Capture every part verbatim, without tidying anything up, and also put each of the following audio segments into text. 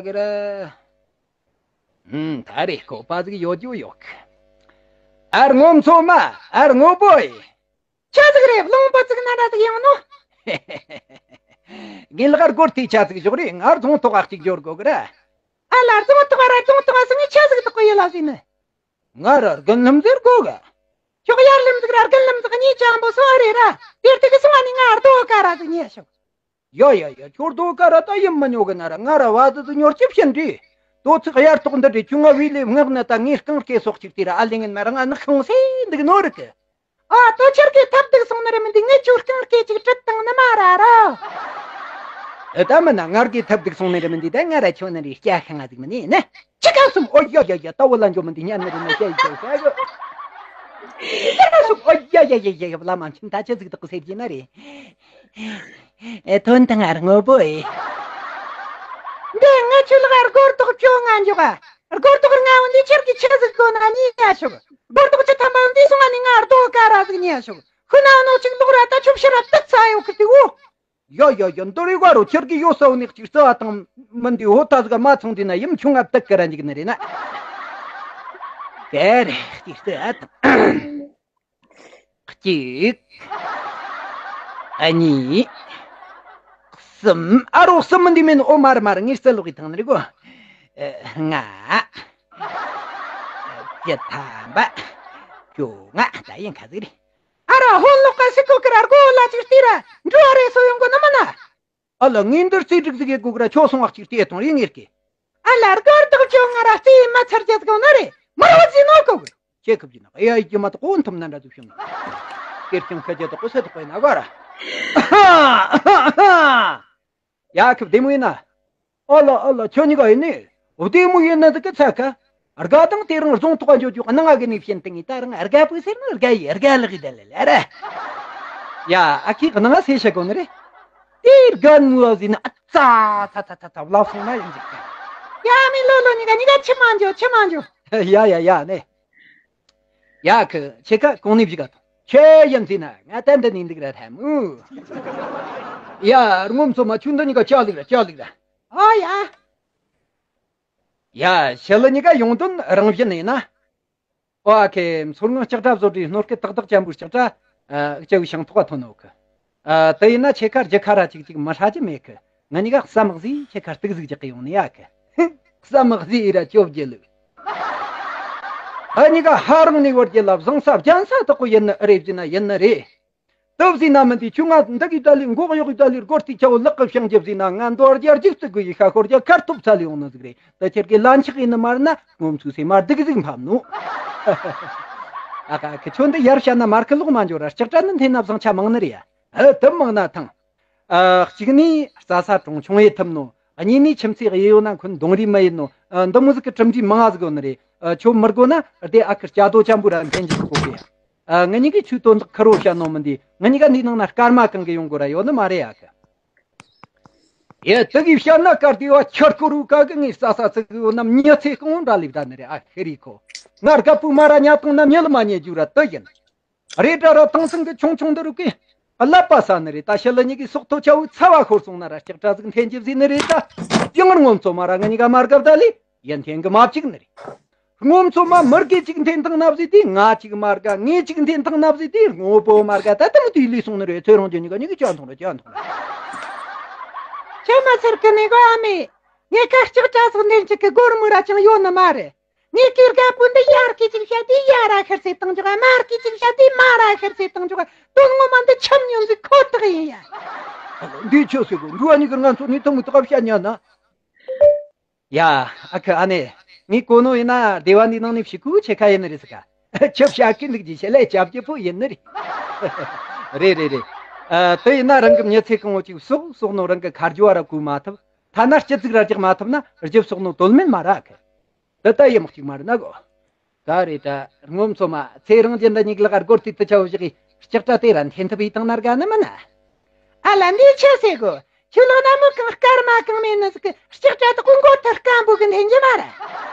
གི་ར། ཨུམ། ད་རེས་ཁོ་པ་ཟིག་ཡོད་རྒྱུ་ཡོད་གི། ཨར་ངོ་མཚོ་མ། ཨར་ངོ་བོ་ཡི། ཆི་ཟིག་རེད། རླུང་བུ་ཟིག་ན་ར་ཟིག་ཡོང་ནོ། ངའི་ལག་སྒོར་དེ་ཆ་ཟིག་ཞོག་རེད། ང་རྫོང་ཐོག་ག་གཅིག་འབྱོར་དགོ་གི་ར། ཨ་ལ། རྫོང་ཐོག་ར་རྫོང་ཐོག་ཟིག་ངས་ཆི་ཟིག་དག་གི་ཡོད་ལ་ཟིག་ནི། ང་ར་རྒན་ལྷམ་ཟེར་དགོ་གི། ཁྱོད་ཡར་ལམ་ཟིག་ར་རྒན་ལྷམ་ཟིག་གཉིས་ཅང་པོ་སོ་རེད་ར། དེར་དེ་གི་སོང་ང་ནི་ང་རྡོ་ཀ་ར་ཟིག་ཉེ་ཞོག་ཡ་ཡ་ཡ། ཁྱོད་རྡོ་ཀ་ར་ད་ཡིན་མི་ཉོ་གི་ན་ར། ང་ར་བ་ཟི་ཟི་ཉོ་སྐྱིབ་ཤན་རེད། དོ་ཚིག་གཡར་ཐོག་འདི་རེད། ཁྱོད་ང་བི་ལེབ་ངག་ན་ད་ངའི་རྐང་སྐེ་སོག་ཅིག་དེ་ར་ཨ་ལེ་ངན་མ་ར་ང་ནག་ཤོང་སེ་འདུག་ནོ་རིག་གི། ཨ། དོ་ཁྱེར་གི་ཐབ་འདུག་སོང་ནི་རེད་མི་འདི། ངས་ཁྱོད་རྐང་སྐེ་ཅིག་བྲིད་བཏང་ནི་མ་ར་ར། ཨ། ད་མིན་ན་ངར་གི་ཐབ་འདུག་སོང་ནི་རེད་མི་འདི། ད་ང་ར་ཁྱོད་ནི་རེད་སྐྱ་ཤང་ང་ཟིག་མི་ནི་ནི། ཆི་ག་སུམ། ཨོ་ཡ་ཡ་ཡ། ད་བོ་ལ་འཇོ་མི་འདི་ཉན་ནི་རེད་ན་སྐྱ་ཡི་ཆོ་ཤ་གི། ཆི་ག་སུམ། ཨོ་ཡ་ཡ་ཡ་ཡ་ཡ། བླ་མ་ཁྱིམ་ད་ཆི་ཟིག་དག་གི་སེར་གྱི་ན་རེད། ཨེ། ཐོན་ཐང་ཨར་ངོ་བོ་ཨེ། འདི་ང་ཁྱོད་ལག་སྒོར་དོག་བཅོ་ལྔ་འཇོག་ཨ། སྒོར་དོག་ལྔ་བོ་འདི་ཁྱེར་གི་ཆི་ཟིག་དགོ་ན་ཉེ་ཡ་ཤོག་སྒོར་དོག་བཅུ་ཐམ་པ་འདི་སོང་ང་ནི་ང་རྡོ་ཀ་ར་ཟིག་ཉེ་ཡ་ཤོག་ཁུ་ན་ནོ་ཅིག་ལོག་ར་ད་ཆུ་བཤུ་ར་དག་ཚ་ཡོད་གི་དེ་འོ། ཡ་ཡ་ཡ། འདི་རེ་ག་རོ་ཁྱེར་གི་ཡོ་སའོ་ནི་གཅིག་རྩ་བ་དང་མི་འདི་ཧོ་ད་ཟིག་མ་ཚང་འདི་ན་ཡིམ་ཆུང་ང་བཏགས་ཀ་ར་འཇིག་ནི་རེད་ན། ག་རེ་གཅིག་རྩ་བ་དང་། གཅིག་གཉིས། གསུམ། ཨ་རོ་གསུམ་མི་འདི་མིན། ཨོ་མར་མར་ངའི་རྩ་ལོག་གི་ཐང་ནི་རེད་གོ། ལྔ། བཅུ་ཐམ་པ། བཅོ་ལྔ། ད་ཡིན་ཁ་ཟིག་རེད། ཨ་ར་ཧོན་ལོག་ག་སི་ཀོ་ཀི་ར་སྒོ་ལ་ཅིག་ལྟོས་ར། འགྲོ་བ་རེ་སོ་ཡོང་གོ་ནི་མིན་ན། ཨ་ལ་ངས་འདིར་རྩེ་སྒྲིག་ཟིག་ཡེ་གོ་གི་ར། ཁྱོད་སོང་བ་ཅིག་ལྟོས་དང་རེ་ངེར་གི། ཨ་ལ་སྒོར་དོག་བཅོ་ལྔ་ར་རྩེ་མ་ཚར་རྒྱ་ཟིག་ཡོང་ན་རེ་མར་བ་ཟིན་ནོ་གོ་གི། ཁྱེད་ཁབ་ཀྱི་ན་ཡ་ཡི་ཀྱི་མ་ཏོག་གོ་འཐུམ་ན་འདྲ་ཟིག་བྱུང་། སྐེར་ཀྱང་ཁ་རྒྱ་ཏོག་གོ་ས་ཏོག་གོ་ཡིན་ན་གོ་ར། ཡ་ཁབ་བདེ་མོ་ཡིན་ན། ཨོ་ལོ་ཨོ་ལོ། ཁྱོད་གཉིས་ཀ་ཡིན་ནི། བདེ་མོ་ཡིན་ན་ཟིག་གི་ཚ་ཁ། དགའ་དང་དེ་རིང་རྫོང་ཐོག་འཇོག་རྒྱུ་གནང་ང་གི་ནི་བྱིན་ཏིང་ངི་ད་རང་དགའ་པོའི་སེར་ནི་དགའ་ཡི་དགའ་ལག་གི་ད་ལ་ལ་ར། ཡ་ཨ་ཁི་གི་ནང་སེ་ཤ་གོ་ནི་རེད། དེ་དགའ་མོ་བ་ཟིན་ཨ་ཙ་ཚ་ཚ་ཚ་ཚ་བླ་སོང་ན་ཡིན་ཟིག་ཡ་མི་ལོ་ལོ་གཉིས་ཀ་གཉིས་ཀ་ཆི་མ་འཇོག་ཆི་མ་འཇོག་ཡ་ཡ་ཡ་ནི། ཡ་ཁི་ཁྱེད་ཀ་གོང་ནས་བཞི་ག་ཐོང་ཁྱེད་ཡིན་ཟིན་ན་ང་ད་འདི་ནས་འདུག་ར་ཐལ་མོ། ཡ་སྔོན་ཚོ་མ་ཆུ་འདི་གཉིས་ཀ་ཅག་ལིག་ར་ཅག་ལིག་ར། ཨོ་ཡ། ཡ་ཞི་ལི་གཉིས་ཀ་ཡོང་དོན་རང་བཞིན་ཡིན་ན། ཨོ་ཨ་ཁེ། མཚོ་སྔོན་ལྕགས་དྲ་བཟོ་གྲྭའི་སྣོད་སྐད་ཏག་ཏག་ཅན་པོའི་ལྕགས་དྲ། ཨ་ལྕགས་བུ་ཤིང་ཐོག་ག་ཐོན་ནོ་གི། ཨ་དེ་ཡིན་ན་ཁྱེད་ཁ་རྒྱུ་ཁ་ར་ཅིག་ཅིག་མི་ཧྲ་རྒྱུ་མེད་གི། ང་གཉིས་ཀ་བསམ་གཟིགས་ཁྱེད་ཁ་གཏུག་གཟིགས་རྒྱག་གི་ཡོང་ནི་ཡ་གི། བསམ་གཟིགས་ཡི་ར་ཅོབ་རྒྱུ་ལུག་ཨ་གཉིས་ཀ་ཧ་རང་ནས་བར་རྒྱུ་ལ་བཟང་ས་རྒྱན་ས་དག་པོ་ཡིན་ནི་ཨེ་རེད་ཟེར་ན་ཡིན་ནི་རེད། སྟབས་ཟིན་ན་མི་འདི་ཁྱོད་ང་འདི་གི་ད་ལི་མགོ་གཡོག་གི་ད་ལི་སྒོར་ཐིག་ཆ་བོ་ལག་གི་བཤང་རྒྱབ་ཟིན་ན་ང་མདོ་རྒྱ་རྒྱུག་ཏུ་དགོས་ཡི་ཤ་ཤོར་རྒྱ་ཁར་ཐུབ་ཚ་ལི་ཡོང་ནི་ཟིག་རེད། ད་ཁྱེད་ཀྱི་ལན་ཆགས་ཡིན་ནི་མ་རེད་ན་ངོམ་ཚུགས་སེ་མར་སྡུག་ཟིག་འཕམ་ནོ། ཨ་ཀ་ཁི་ཆོ་འདི་ཡར་བཤད་ན་མར་ཁི་ལོག་མ་འཇོག་ར་ལྕགས་དྲ་ནི་འཐེན་ན་བཟང་ཆ་མང་ནི་རེད་ཡ། ཨ་དུ་མང་ན་ཐང་། ཨ་གཅིག་ནི་རྩྭ་ས་གྲོང་ཆུང་ཡེ་ཐུབ་ནོ། གཉིས་ནི་ཁྱིམ་མཚེས་གཡས་གཡོན་ན་འཁོན་གདོང་རིས་མ་ཡིན་ནོ། ཨ་འདི་མོ་ཟིག་གི་གྲུབ་འབྲས་མང་ང་ཟིག་ཡོད་ནི་རེད། ཨ་ཁྱོད་མི་དགོ་ན་དེ་ཨ་ཁི་སྐྱ་རྡོ་ཅན་པོ་ར་འཐེན་གྱི་ཟིག་གོ་གི། ཨ་ང་གཉིས་ཀྱིས་ཆུའི་དོན་དག་ཁུར་བོ་བཤད་ནོ་མི་འདི། ང་གཉིས་ཀ་འདི་ནང་ན་སྐར་མ་གང་གི་ཡོང་དགོས་ར་ཡོད་ནི་མ་རེད་ཨ་ཁི། ཡེ་དེ་གི་བཤད་ན་སྐར་དེ་བ་ཁྱར་ཁོ་རུ་ཀ་གི་ངའི་རྩྭ་ས་ཚིག་གི་ཡོད་ནམ་ཉི་ཚེ་གང་འདྲ་ལེབ་ད་ནི་རེད་ཨ་ཤི་རི་ཁོ། ང་རྒད་པོ་མ་ར་ཉ་ཐང་ན་མྱི་ལ་མ་ཉེ་རྒྱུ་ར་དེ་ཡིན། རེད་དྲ་ར་དེང་སང་གི་ཆུང་ཆུང་འདི་རུ་ཀི་ཀླད་པ་ས་ནི་རེད། ད་ཤི་ལི་གཉིས་ཀྱི་སྲོག་ཐོ་ཆ་བོའི་ཚ་བ་ཤོར་སོང་ན་ར་ལྕགས་དྲ་ཟིག་འཐེན་གྱི་བཟི་ནི་རེད། ད་ཡང་སྔོན་ཚོ་མ་ར་ང་གཉིས་ཀ་མ་རྒབ་ད་ལི་ཡན་འཐེན་གི་མ་བཅུག་ནི་རེད། སྔོན་ཚོ་མ་མི་རྒས་ཅིག་འཐེན་ཐང་ན་བཟི་དེ་ང་ཅིག་མ་རྒ་ངས་ཅིག་འཐེན་ཐང་ན་བཟི་དེ་སྔོན་པོ་མ་རྒ་ད་ལྟ་མི་དུས་ལུས་སོང་ནི་རེད། ཚེ་རང་རྒྱུ་གཉིས་ཀ་གཉིས་ཀྱི་ཅག་འཐུང་ར་ཅག་འཐུང་ར། ཁྱོད་མ་ཚར་གི་ནི་གོ་ཨ་མེ། ངས་ཀ་ལྕགས་དྲ་ཟིག་འཐེན་ཅིག་གི་སྒོར་མོ་ར་ཅང་ཡོད་ནི་མ་རེད། ངས་ཀིར་ག་པོ་འདི་ཡར་གི་ཅིག་བཤད་དེ་ཡར་ར་ཤར་སེ་བཏང་འཇོག་མར་གི་ཅིག་བཤད་དེ་མར་ར་ཤར་སེ་བཏང་འཇོག་དོན་ངོ་མ་འདི་ཆམ་ཉུང་ཟིག་ཁོ་ཐག་ཡིན་ཡ། འདི་ཆོས་སུ་གོ་འགྲོ་བ་ཉིད་ཀྱི་ང་ཚོ་ནི་ཐུང་མི་ཐག་བཤད་ཉན་ན། ཡ། ཨ་ཁུ་ཨ་ནེ། ངས་གོ་ནོ་ཡིན་ན་སྡེ་བ་འདི་ནང་ནས་ཕྱི་ཁུག་ཆེ་ཁ་ཡིན་ནི་རེད་ཟིག་ག་ཆབ་བྱ་གི་འདུག་ཅི་བྱེད་ལས་ཅབ་ཀྱི་པོ་ཡིན་ནི་རེད། རེད་རེད་རེད། ཨ་དེ་ཡིན་ན་རང་གི་མྱི་ཚེ་གང་བོ་ཅིག་ཟོག་ཟོག་ནོ་རང་གི་ཁ་རྒྱུ་བ་ར་གོ་མ་ཐུབ། ཐ་ན་སྐྱིད་ཟིག་ར་རྒྱག་མ་ཐུབ་ན་རྒྱུ་ཟོག་ནོ་དོན་མེད་མ་ར་གི། འདི་ལྟ་ཡི་མོ་གཅིག་མ་རེད་ན་གོ། ག་རེ་ད་སྔོན་ཚོ་མ་ཚེ་རིང་རྒྱལ་འདི་གཉིས་ལག་སྒོར་ཐིག་ཏུ་ཆའོ་བཞག་གི་ལྕགས་དྲ་དེ་ར་འཐེན་ཐུབ་ཡི་དང་ན་དགའ་ནི་མིན་ན། ཨ་ལ་འདི་ཆི་ཟེར་གོ། ཁྱོད་ལག་ན་མི་གང་སྐར་མ་གང་མེད་ནི་ཟིག་གི་ལྕགས་དྲ་དག་མགོ་ཐུར་སྐམ་པོ་གི་འཐེན་གྱི་མ་ར།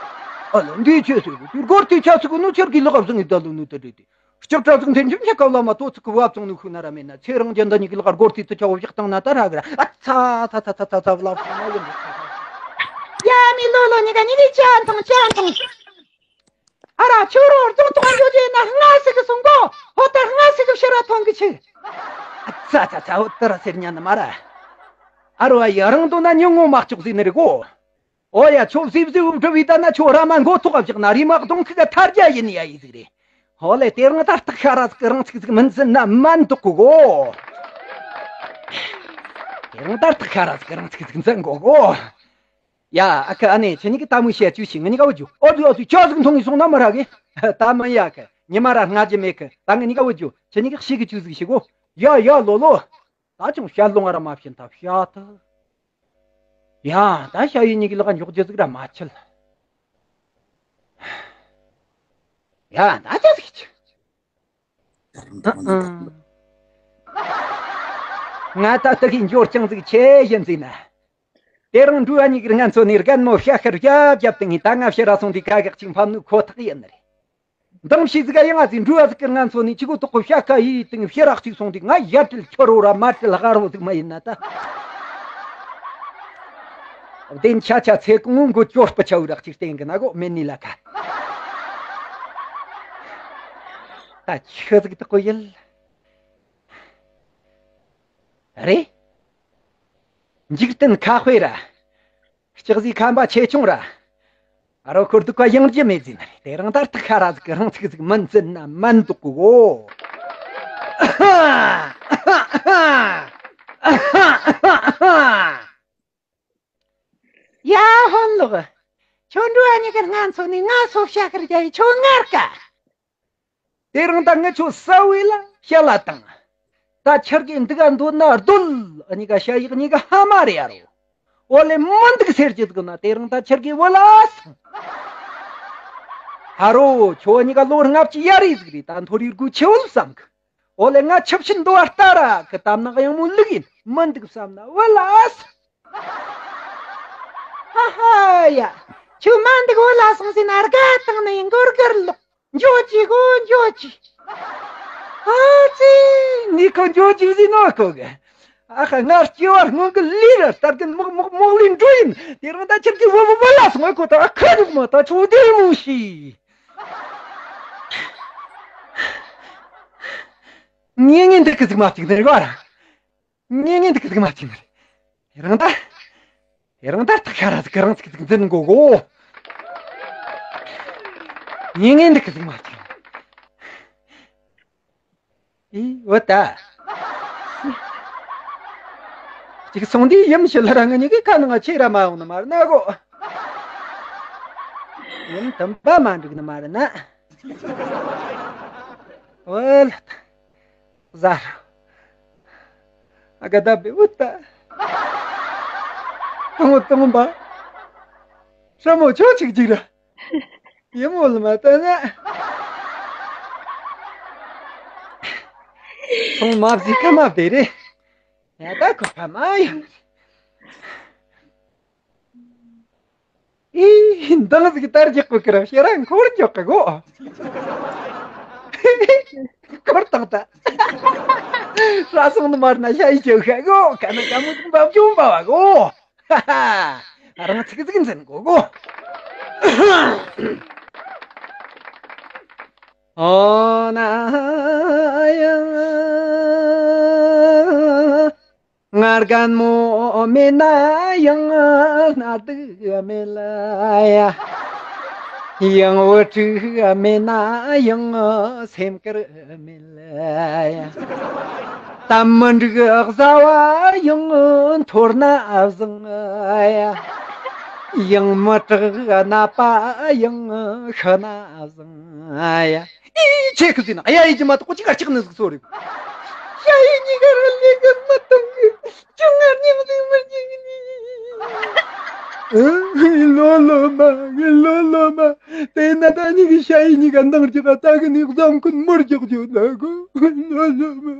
ཨ་ལ་འདི་ཆི་ཟེར་གོ། དུས་སྒོར་ཐིག་ཆ་ཟིག་གི་ནུ་ཆར་གི་ལག་བཟང་གི་ད་ལུ་ནུ་ད་རེད་དེ། ལྕགས་དྲ་ཟིག་འཐེན་གྱི་མྱི་ཀ་བླ་མ་ཏོ་ཚིག་གི་བབ་ཚང་ནུ་ཤུ་ན་ར་མེད་ན། ཚེ་རིང་རྒྱལ་འདི་གཉིས་ཀྱི་ལག་སྒོར་ཐིག་ཏུ་ཆའོ་བཞག་དང་ན་ད་ར་གི་ར་ཨ་ཚ་ཚ་ཚ་ཚ་ཚ་ཚ་བླ་བཟང་ན་ཡིན་འདི། ཡ་ ལོ་ལོ་གཉིས་ཀ་གཉིས་ཀའི་ཅན་ཐང་ཅན་ཐང་། ཨ་ར་ཁྱོད་རོ་རྫོང་ཐོག་འགྱོ་རྒྱུ་ཡིན་ན་སྔ་ཟིག་གི་སོང་གོ། ཧོ་ད་སྔ་ཟིག་གི་ཕྱིར་ར་ཐོན་གི་ཆུག་ཨ་ཙ་ཙ་ཙ། འོ་ད་ར་ཟེར་ཉན་ནི་མ་ར། ཨ་རོ་ཨ་ཡི་རང་དོན་ན་ཉོན་མོངས་མ་ལྕོགས་ཟིག་ནི་རེད་གོ། ཨོ་ཡ། ཁྱོད་ཟིབ་ཟིབ་འགྲུབ་བི་ད་ན་ཁྱོད་ར་མ་མགོ་ཐོག་བཞག་ན་རི་མ་གདོང་ཁུག་ག་ཐར་རྒྱ་ཡིན་ཡ་ཡི་ཟིག་རེད། ཧོ་ལེ། དེ་རིང་ད་སྟག་ཤ་ར་ཟིག་གི་རང་ཚིག་ཟིག་མི་འཛིན་ན་མ་འདུག་གོ་གོ། དེ་རིང་ད་སྟག་ཤ་ར་ཟིག་གི་རང་ཚིག་ཟིག་འཛིན་གོ་གོ། ཡ། ཨ་ཁུ་ཨ་ནེ་ཁྱེད་གཉིས་ཀྱི་ད་མོ་བཤད་བཅུག་ཤིག་ངེད་གཉིས་ཀ་བུད་རྒྱུ། ཨོ་དུ་ཨོ་དུ། ཅོ་ཟིག་འཐུང་ངེ་སོང་ན་མི་ར་གི། ད་མི་ཡ་གི། ཉི་མ་ར་སྔ་རྒྱུ་མེད་གི། ད་ངེད་གཉིས་ཀ་བུད་རྒྱུ། ཁྱེད་གཉིས་ཀྱི་ཤི་གི་བཅུག་ཟིག་ཤི་གོ། ཡ་ཡ་ལོ་ལོ། ད་ཅུང་བཤད་ལོང་ང་ར་མ་བྱིན་ད་བཤད་ཐུབ། ཡ། ད་ཞ་ཡི་གཉིས་ཀྱི་ལག་འཇོག་རྒྱུ་ཟིག་ར་མ་ཆེལ། ཡ། ད་ཅི་ཟིག་ཆི། ཨ་ཨ། ང་ད་ལྟ་གི་འབྱོར་ཅང་ཟིག་ཆེ་ཡིན་ཟིག་ན། དེ་རིང་འགྲུལ་བ་གཉིས་ཀྱི་ང་ཚོ་ནས་རྒན་མོ་ཤ་ཤར་རྒྱབ་རྒྱབ་དེ་ངས་ད་ང་ཕྱི་ར་སོང་དུས་ཁ་གག་ཅིག་ཕབ་ནུ་ཁོ་ཐག་ཡིན་ནི་རེད། འདང་ཕྱི་ཟིག་ག་ཡང་ང་ཚོའི་འགྲུལ་བ་ཟིག་གི་ང་ཚོ་ནས་ཅི་གོ་ཐོག་གི་ཤ་ཁ་ཡིས་དེ་ངས་ཕྱི་ར་གཅིག་སོང་དུས་ང་ཡར་དྲིལ་ཁྱོ་རོ་ར་མ་དྲིལ་ཧ་རོ་ཟིག་མ་ཡིན་ན་ད། བདེན་ཆ་ཆ་ཚེ་གང་མགོ་ཅོར་སྤུ་ཆ་བུ་རག་ཅིག་བསྟན་གི་ན་གོ་མེད་ནི་ལ་ཁ། ད་ཆི་ཟིག་དག་གོ་ཡིན། རེད། འཇིག་རྟེན་ཁ་དཔེ་ར། ལྕགས་ཟིག་ཁམ་པ་ཆེ་ཆུང་ར། ཨ་རོ་ཁོར་འདུག་ག་ཡང་རྒྱུ་མེད་ཟིན་ན་རེད། དེ་རིང་ད་ལྟ་ཁ་ར་ཟིག་གི་རང་ཚིག་ཟིག་མིན་ཟིན་ན་མིན་འདུག་གོ། ཡ་ཧོན་ལོག་ཁྱོད་འགྲོ་ཨ་ཉི་གི་སྔ་ཚོ་ནས་ང་སོ་བཤད་ཁར་རྒྱ་ཡི་ཁྱོད་ངར་ཀ། དེ་རིང་ད་ངི་ཆོ་ས་བའི་ལ་བཤད་ལ་དང་། ད་ཁྱེར་གི་འདི་ག་འདོད་ན་རྡོལ། ཨ་ཉི་ག་ཤ་ཡག་ཉི་ག་ཧ་མ་རེ་ཡ་རོ། ཨོ་ལེ་མི་འདུག་ཟེར་གྱི་འདུག་ན། དེ་རིང་ད་ཁྱེར་གི་བུ་ལ་སོང་། ཧ་རོ་ཁྱོ་ཉི་ག་ལོ་ལྔ་བཅུ་ཡ་རེ་ཟིག་རེད། ད་མཐོ་རིས་དགུ་ཆེ་བོ་བསམ་གི། ཨོ་ལེ་ང་ཆབ་ཆིན་འདོ་བ་ལྟ་ར་གི་གཏམ་ནག་ཡང་མོ་ལུག་ཡིན་མི་འདུག་བསམ་ན་བུ་ལ་སོང་། ཧ་ཧ་ཡ། ཁྱོད་མ་འདུག་བུ་ལ་སོང་ཟེར་ན་དགའ་བཏང་ནས་མགོ་སྒུར་ལོག་འགྱོ་ཅི་གོ་འགྱོ་ཅི། ཨ་ཙི། ངས་ཁོ་འགྱོ་ཅི་ཟིན་ནོ་ཁོ་གི། ཨ་ཁ་ང་སྐྱེ་བ་སྔོན་གི་ལས་ར་ལྟར་གི་མོག་མོག་མོག་ལས་འགྲོ་ཡིན། དེ་རིང་ད་ཁྱེད་ཀྱི་བུ་བུ་བུ་ལ་སོང་ངས་ཁོ་ད་ཁ་ཉུག་མ་ད་ཆུ་དེ་མོ་ཤི། ངེ་ངེ་འདི་གི་ཟིག་མ་གཅིག་ནས་ར། ངེ་ངེ་འདི་གི་ཟིག་མ་གཅིག་ནས་ར། རང་ད། རང་ད་ཐག་ཤ་ར་ཟིག་རང་ཚིག་ཟིག་འཛིན་དགོ་གོ། ངེ་ངེ་འདི་གི་ཟིག་མ་གཅིག་ནས་ཨི་འོ་ད། གཅིག་སོང་དུས་ཡུམ་ཞི་ལྷ་རང་ངེ་གཉིས་ཀྱི་ཁ་ནང་ང་ཆེ་ར་མ་ཡོང་ནི་མ་རེད་ན་གོ། ཡུམ་དུམ་པ་མ་འགྲིག་ནི་མ་རེད་ན། འོ་ལ་ད། ཟ་ར། ཨ་ག་ད་བེ་འུ་ད། ཏོང་ཏོང་པ། ཤ་མོ་ཆོ་ཆིག་ཅིག་ར། ཡེ་མོ་ལ་མ་ལྟ་ན། ཚོང་མ་བཟི་ཁ་མ་བེ་རེ། ཡ་ད་ཁོ་ཕ་མ་ཡང་། ཨི། འདང་ཟིག་ལྟར་རྒྱག་གོ་ཀི་ར་ཤེ་ར་འཁོར་འཇོག་གི་གོ། འཁོར་ཐག་ད། ས་སོང་ནི་མར་ན་ཤ་ཡི་ཅོ་ཤ་གོ་ཀ་ན་ཀ་མུ་འབབ་ཅུང་འབབ་བ་གོ། ཧ་ཧ། རང་ཚིག་ཚིག་འཛིན་གོ་གོ། ཨོ་ན་ཡ། ང་རྒན་མོ་མེད་ན་ཡང་སྣ་སྡུག་མེད་ལ་ཡ། ཡང་བུ་ཕྲུག་མེད་ན་ཡང་སེམས་ཁུར་མེད་ལ་ཡ། གཏམ་མི་འགྲིག་བཟའ་བ་ཡང་འཐོར་ན་བཟང་ཡ། ཡང་མི་དྲག་ནད་པ་ཡང་ཤི་ན་བཟང་ཡ། ཨི་ཆེ་ཁུ་ཟིན་ཨ་ཡ་ཡི་ཅི་མ་གཏོགས་ཅི་གར་ཆགས་ནི་ཟིག་སོ་རེད། ཤ་ཡི་གཉིས་ཀ་རུ་ལས་ཀ་མ་གཏོང་གི། ཅུང་ང་ཉམས་ཟིག་མི་འཇིག་ནི། ཨུ། ལོ་ལོ་མ། ལོ་ལོ་མ། དེ་ན་ད་གཉིས་ཀྱི་ཤ་ཡི་གཉིས་ཀ་འདང་རྒྱག་ད་གི་ནི་བཟང་ཀུན་མུར་རྒྱག་རྒྱུ་ལ་གོ། ལོ་ལོ་མ།